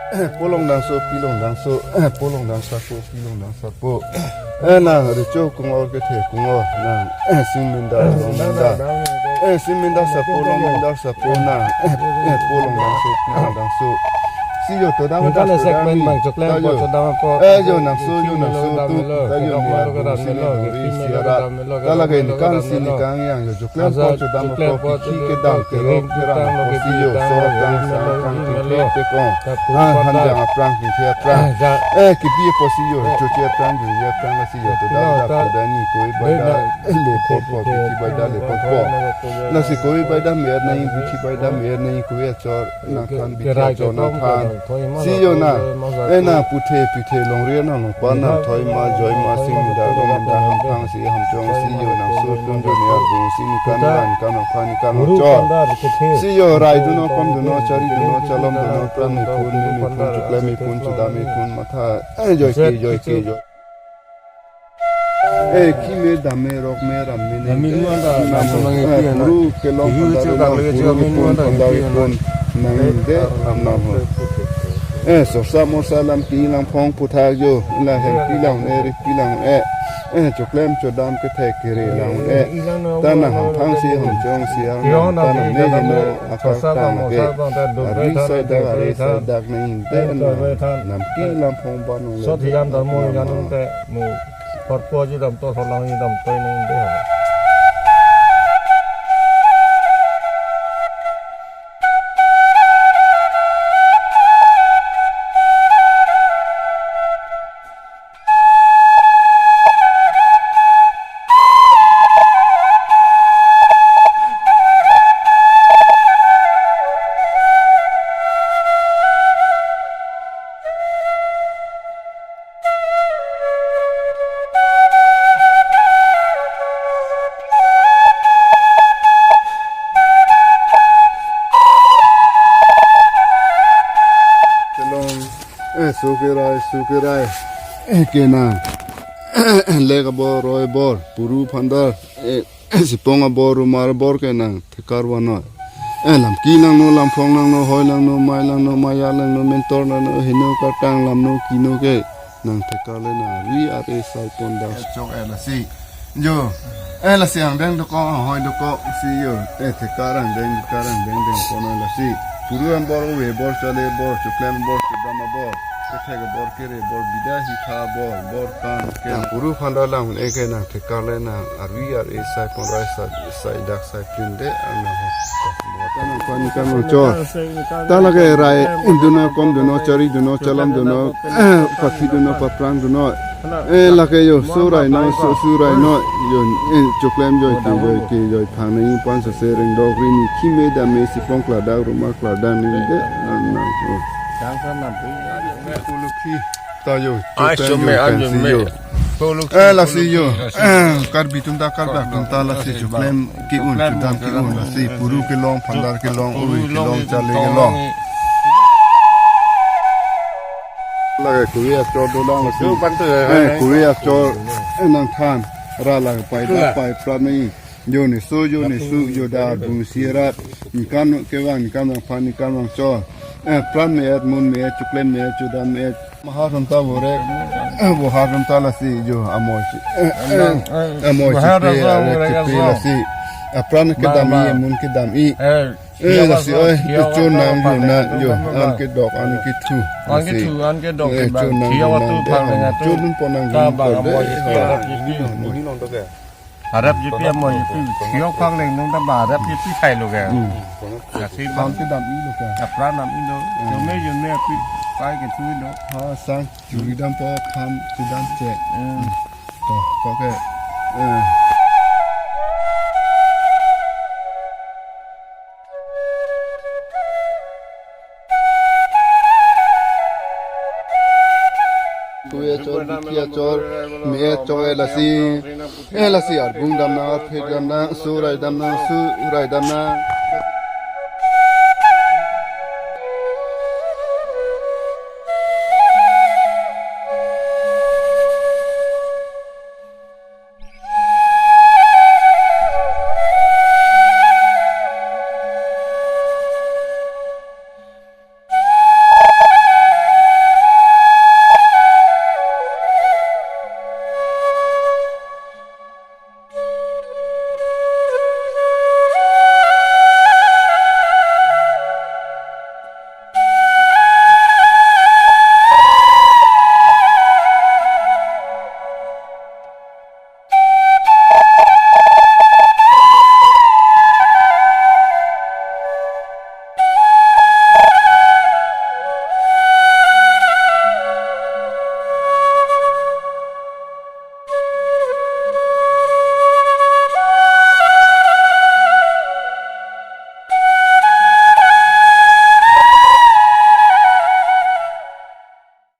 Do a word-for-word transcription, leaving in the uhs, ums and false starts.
Polong dangso, pilong dangso, polong dangso, pilong dangso. Po. Eh, nang recho kungor kethe kungor, nang, eh, sing minda, long minda. Eh, sing minda sapo, long minda sapo, nang, eh, eh, polong dangso, pilong dangso. Si yo to dam, Minta ta na to dam segmen ni. Bang Choklem Ta yo. Po, to dam po. Eh, yo nangso, yo Kimi nangso lo, tu, dam lo, ta yo dam ni lo, arbu dam sini lo, duri Kimi lo, siara. Dam lo, Ta lake dam lo, ni kang dam sini lo. Kang yang yo Choklem Asa po, to dam Choklem po, po, to ki dam, to kerok, ring, kerang, tang lo, po ki si yo, tang so, lo, tang, ring, tang, lo, ting, ring, ting, lo. Tekong. Ta pu Ah, pada. Hanjang aphrang, kingthi aphrang. Ah, ja. Eh, kipi apotsi yo, Eh. Choche aphrang, Juye aphrang, lasi yo, to dam, Lo, dam, ta. To dam ni koi Beda. Baida, le pot pot, kithi baida le pot pot. Lasi koi baida mer nai, kithi baida mer nai, koi achor nangthan, bithi Kerai achor kekom nangthan. Kedang thoi ma Si yo na. Thoi ma Eh, na puthe, pithe, longri na, longpan na, Bida. Thoi ma, joi ma, sing minda, long minda, hamphang si, hamchong si yo, nangso tun jo ni arbu si, ni kan Kita. Kan, kan, kan, kan, Guru chor. Pandar kethe. Si yo, rai duno, kom duno, chari duno, chalom duno, pran ni phun, ni ni phun, Choklem ni phun, chodam ni phun, matha. Eh, joi ki, joi ki, joi. Eh, kime dam me, rok me, ram me, ne. Dam me, nuan da, nam, nam, eh, eh, puru kelong Ihu pandar che, elong, kak lege che, puru dam me, pun nuan da, pandar eh, pun, nang eh, de, eh, nam ho. Eh, sorsa morsa lam ki lang phong puthak yo, la hem pi lang, eh, rik pi lang, eh. Eh, Choklem chodam kethe kere lang, eh. Tana hamphang si hamchong si ang, tana me heno akar tang ke. Ari sai dak, ari sai dak nang inte na. Nam ki lam phong ba nong le. Sot hiyan dharmo hiyan te mu porpo ji dam to solang ji dam to nang inte. Kelong, eh, sukirai, sukirai, eh, kena, lek abor, roi abor, puru phandar, eh, sipong abor, rumar abor ke nang thekar vanoi. Eh, lam ki nang no, lam phong nang no, hoi nang no, mai nang no, maya nang no, mentor nang no, heno kartang lam no, kino ke nang thekar le nang ri ar e sai pon das. Eh, chok, eh, lasi. Jo. Eh, lasi angdeng dokok, hoi dokok, si yo. Eh, thekar angdeng, thekar angdeng, deng pon lasi. Puru abor, uve abor, chole abor, Choklem abor, chodam abor. Kethek abor, kere abor, bida hitha abor, bor kan, ke. Nang puru phandar lang, eh, ke nang thekar le nang arvi ar e sai pon rai sai, sai dak sai prin de, ang nang ho. Kan nang kan, kan nang chor. Ta lake rai, duno kom duno, chari duno, chalom duno, pathi duno, paprang duno. Eh, lake yo, surai no, su-, surai no, yo, eh, Choklem joi ki, joi ki, joi phang nang pon sa se reng dok ri ni kime dam me sipong kladak, rumar kladak ni de, nang nang ho. Pulukhi ta yo, Ai, Choklem chome, yo, ai, kan si chome. Yo. Pulukhi, eh, lasi pulukhi, yo. Lasi. Eh, Karbi atum ta, Karbi atum ta lasi Choklem ki-un, Choklem, chodam ki-un, lasi puru kelong, phandar kelong, puru uri kelong, kelong, chale kelong. Lake kuri achor dolang lasi. Yo, pantu, eh, eh, eh. Kuri achor, eh, nangthan. Ra lake pai, pai, pran ni. Yo ne so, yo ne su, yo da bung sirat. Ni kan kevang, ni kan vangphan, ni kan vangchor. Eh, pran me-et, mun me-et, Choklem me-et, chodam me-et. Mahar atum ta vorek. Eh, vohar atum ta lasi yo amoi si. Eh, eh, amoi si pe, arek si pe lasi. Apran kedam-i, amun kedam-i. Eh, lasi oi, chonang yo nang yo. An kedok, an kethu. An kethu, an kedok. Eh, chonang yo nang de. Chonun ponang yo nang de. Arep jepi amo jepi, sio phang leng nung ta ba arep jepi sai lo ke. Hmm. Lasi phang kedam-i lo ke. Apran dam-i lo. Hmm. Jome jome api pai kethu lo. Ha, sang churi dampo, phang kedam che. Hmm. To, ko ke. Eh. Kue chor, bikia chor, me chor, eh, lasi, eh, lasi, arbung dam nang, arphe dam nang, surai dam nang, surai dam nang.